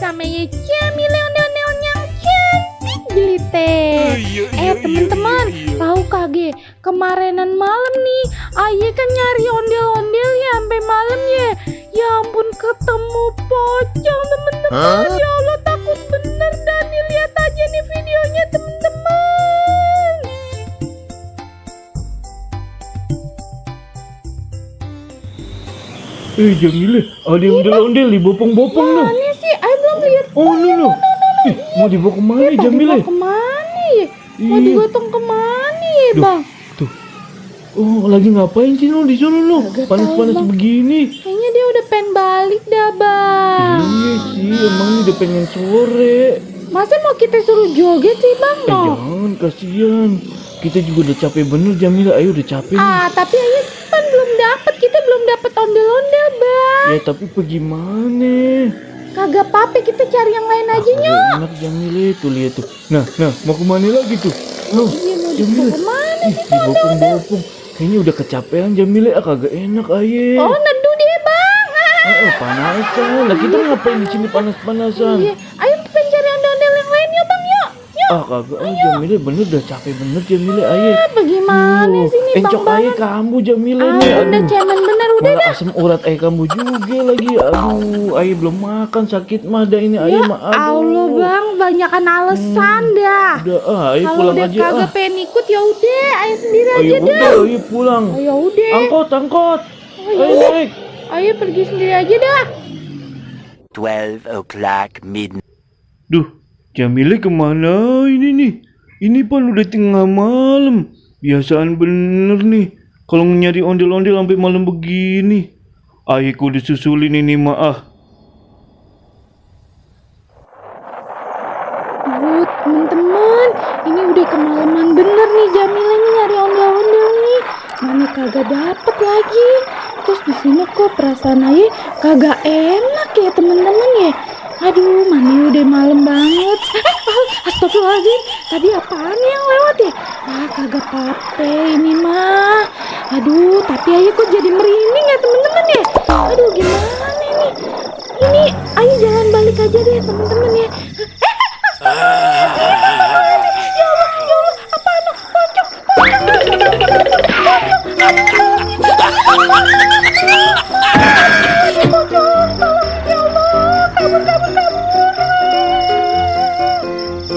bersama Jamile ondel-ondel yang cantik jelite. Teman-teman, tahu kage kemarinan malam nih, Aye kan nyari ondel-ondel ya sampai malam ya. Ya ampun, ketemu pocong teman-teman. Ya Allah, takut bener dan lihat aja nih videonya teman-teman. Jamile, ada yang ondel-ondel di bopong-bopong loh. Mana sih? Ayo belum lihat. Oh, no. Mau dibawa kemana Jamile? Dibawa kemana ya? Mau Iya. digotong kemana ya, Duh. Bang? Tuh. Oh, lagi ngapain sih lo di sana lo? Kagak Panas-panas tahu, Bang. begini. Kayaknya dia udah pengen balik dah, Bang. Iya sih, emang ini udah pengen sore. Masa mau kita suruh joget sih, Bang? No? Jangan, kasihan. Kita juga udah capek bener Jamila. Ayo udah capek nih. Tapi Ayu kan belum dapet. Kita belum dapet ondel-ondel, Bang. Ya tapi bagaimana? Kagak apa-apa, kita cari yang lain aja, Nyo. Enak Jamila, tuh lihat tuh. Nah, mau kemana lagi tuh? Loh, Iya, mau Jamila. dibawa kemana Ih, sih? di bopong-bopong. Kayaknya udah kecapean Jamila. Kagak enak aye. Oh, neduh dia, Bang. Panasan. Lah kita ngapain di sini panas-panasan? Iya. Ayo pengen cari ondel-ondel yang lain, yuk, Bang, yuk. Kagak. Jamila bener udah capek bener Jamila aye. Bagaimana sih nih, Bang? Encok aye kambu Jamila nih. Udah cemen bener, udah Malah dah. asam urat aye kambu juga lagi. Aduh, aye belum makan sakit mah dah ini aye mah. Allah, Bang, banyakan alasan dah. Udah aye Kalau pulang udah aja kagak pengen ikut ya udah, ayo sendiri Ayo aja udah, dah. ayo pulang. Oh, ya udah. Angkot. Ayo, Ayo naik. ayo pergi sendiri aja dah. 12 o'clock midnight. Duh, Jamila kemana ini nih? Ini kan udah tengah malam. Biasaan bener nih. Kalau nyari ondel-ondel sampai malam begini. Ayahku disusulin ini maaf. Teman-teman, ini udah kemalaman bener nih Jamila nih nyari ondel-ondel nih. Mana kagak dapet lagi. Terus di sini kok perasaan aja kagak enak ya teman-teman ya. Aduh, mana udah malam banget. Astagfirullahaladzim, tadi apaan yang lewat ya? Kagak apa-apa ini mah. Aduh, tapi ayo kok jadi merinding ya teman-teman ya. Aduh, gimana ini? Ini ayo jalan balik aja deh teman-teman ya.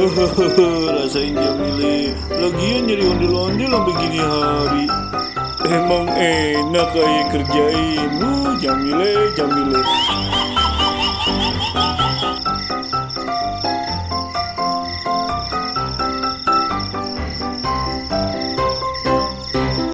Rasain Jamile. Lagian nyari ondel-ondel sampai gini hari. Emang enak kayak kerjain. Jamile.